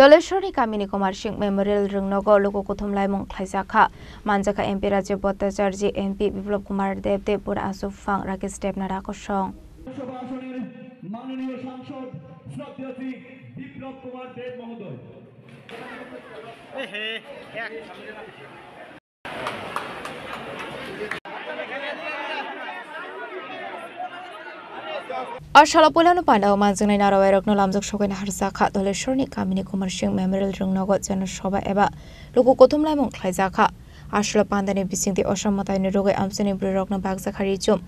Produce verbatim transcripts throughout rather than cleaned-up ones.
Doleshwrni kamini Kumar Singh Memorial Rwngnogo luku kuthum laimung khlaijakha. Manjakha M P Rajiv Bhattacharjee, M P Biplab Kumar Deb tei Bura Aswk Phang Rakesh Debnath Rakosong. Lok Sabha আসনের মাননীয় সাংসদ শ্রদ্ধেয় শ্রী বিপ্লব কুমার দেব মহোদয়। O salo puilano pandao manjaknai narowairokno lamjak sogwi naharjakha Doleshwrni kamini Kumar Singh Memorial Rwngnogo Jana Sabha eba luku kuthum laimung khlaijakha. Aswlwi pandani bisingtwi osom mwtaini rwgwi amchaini bwrwirokno bakjakha rijum.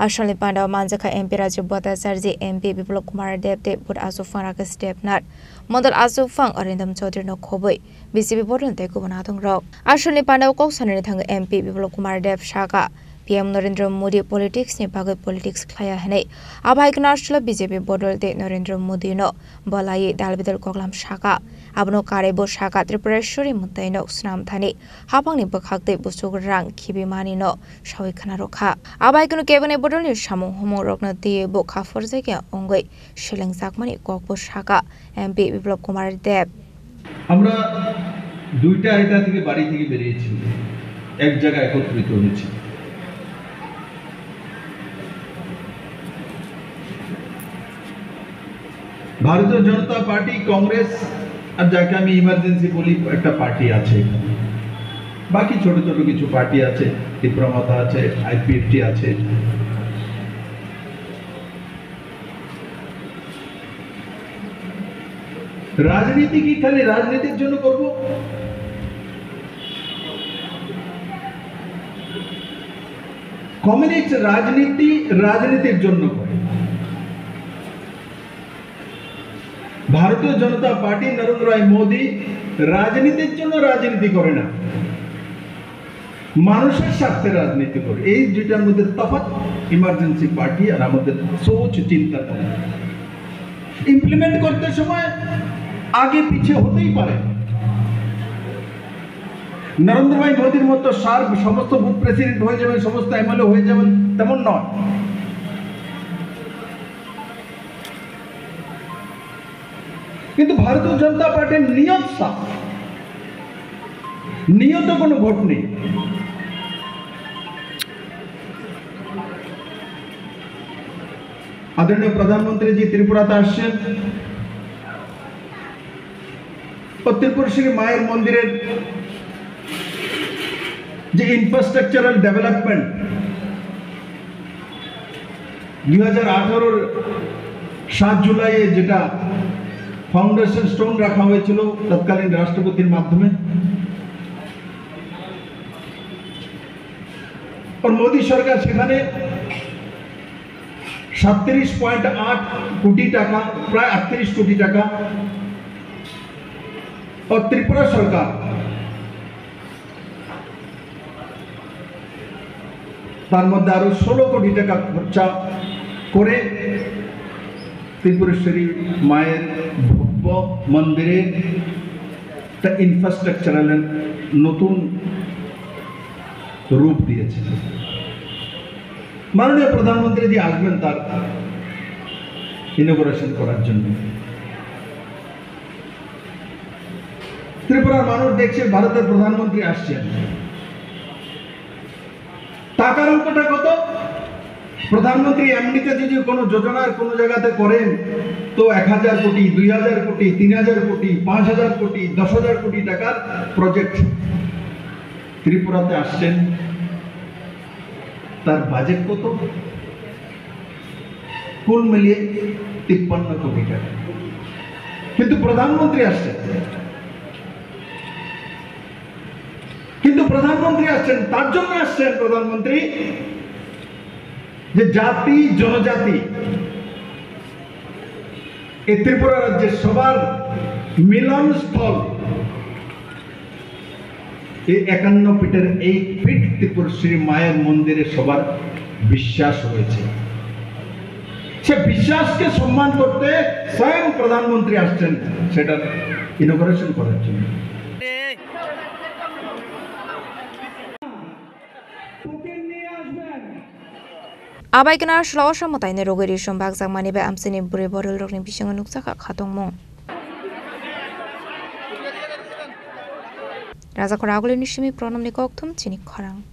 Aswlni pandao manjakha M P Rajiv Bhattacharjee, M P Biplab Kumar Deb tei Bura Aswk Phang Rakesh Debnath, Mondol Aswk Phang Arindam Chaudhary no khobwi B J P bodol tei kubun adongrok. Aswlni pandao kok sanani thangwi M P Biplab Kumar Deb sakha, P M Narendra Modi politics ni bagwi politics khlaiya hwnwi. Abo hai kheno aswlwi B J P bodol tei Narendra Modi no bwlaiwi dal bidal koklam sakha. Abono karwi bo sakha Tripureshwari mwtaino swnam thani haphangni bwkhaktwi buchuk rang khibimani no sawi khna rwkha. Abo hai kheno kebengni bodolni samung humung rokno twiwi bo kha phorjakya wngwi selengjakmani kokbo sakha M P Biplab Kumar Deb. আমরা দুইটা এটা থেকে বাড়ি থেকে বেরিয়েছি, এক জায়গায় একত্রিত হয়েছি। ভারতীয় জনতা পার্টি, কংগ্রেস আর যাকে আমি ইমার্জেন্সি বলি, একটা পার্টি আছে এখানে। বাকি ছোট ছোট কিছু পার্টি আছে, তীব্র মথা আছে, আইপিএফটি আছে। রাজনীতি কি খালি রাজনীতির জন্য করব? কমিউনিস্ট রাজনীতি রাজনীতির জন্য করে। ভারতীয় জনতা পার্টি, নরেন্দ্র ভাই মোদী রাজনীতির জন্য রাজনীতি করে না, মানুষের স্বার্থে রাজনীতি করে। এই দুইটার মধ্যে তফাৎ ইমার্জেন্সি পার্টি আর আমাদের সোচ চিন্তার মধ্যে। ইমপ্লিমেন্ট করতে সময় আগে পিছে হতেই পারে। নরেন্দ্র ভাই মোদীর মতো সার সমস্ত বুথ প্রেসিডেন্ট হয়ে যাবেন, সমস্ত এমএলএ হয়ে যাবেন, তেমন নয়। কিন্তু ভারতীয় জনতা পার্টির নিয়ত সাফ, নিয়তে কোনো ভোট নেই। আদরণীয় প্রধানমন্ত্রী জি ত্রিপুরাতে আসছেন, ও ত্রিপুরেশ্বরী মায়ের মন্দিরের যে ইনফ্রাস্ট্রাকচারাল ডেভেলপমেন্ট, দুই হাজার আঠারোর সাত জুলাইয়ে যেটা ফাউন্ডেশন স্টোন রাখা হয়েছিল তৎকালীন রাষ্ট্রপতির মাধ্যমে, ওর মোদী সরকার সেখানে সাতত্রিশ পয়েন্ট আট কোটি টাকা, প্রায় আটত্রিশ কোটি টাকা, ও ত্রিপুরা সরকার তার মধ্যে আরো ষোলো কোটি টাকা খরচা করে ত্রিপুরেশ্বরী মায়ের ভব্য মন্দিরে একটা ইনফ্রাস্ট্রাকচারাল নতুন রূপ দিয়েছে। মাননীয় প্রধানমন্ত্রী জি আসবেন তার ইনোগ্রেশন করার জন্য। ত্রিপুরার মানুষ দেখছে ভারতের প্রধানমন্ত্রী আসছেন, টাকার অঙ্কটা কত? প্রধানমন্ত্রী এমনিতে যদি কোনো যোজনার কোনো জায়গাতে করেন, তো এক হাজার কোটি, দুই হাজার কোটি, তিন হাজার কোটি, পাঁচ হাজার কোটি, দশ হাজার কোটি টাকার প্রজেক্ট। ত্রিপুরাতে আসছেন, তার বাজেট কত? কুল মিলিয়ে তিপ্পান্ন কোটি টাকা। কিন্তু প্রধানমন্ত্রী আসছেন, কিন্তু প্রধানমন্ত্রী আসছেন, তার জন্য আসছেন প্রধানমন্ত্রী, যে জাতি জনজাতি এই ত্রিপুরা রাজ্যের সবার মিলনস্থল। এই একান্ন ফিটের এই ফিট ত্রিপুরেশ্বরী মায়ের মন্দিরে সবার বিশ্বাস রয়েছে। সে বিশ্বাসকে সম্মান করতে স্বয়ং প্রধানমন্ত্রী আসছেন সেটার ইনোগ্রেশন করার জন্য। Abai kena sula osa mwtaini rogwi ri sum bakjakmani bai amchaini bwrwi bororokni bisingo nukjakha khatungmung. Rajakhor Agulini simi Pranamni kokthum chini khorang.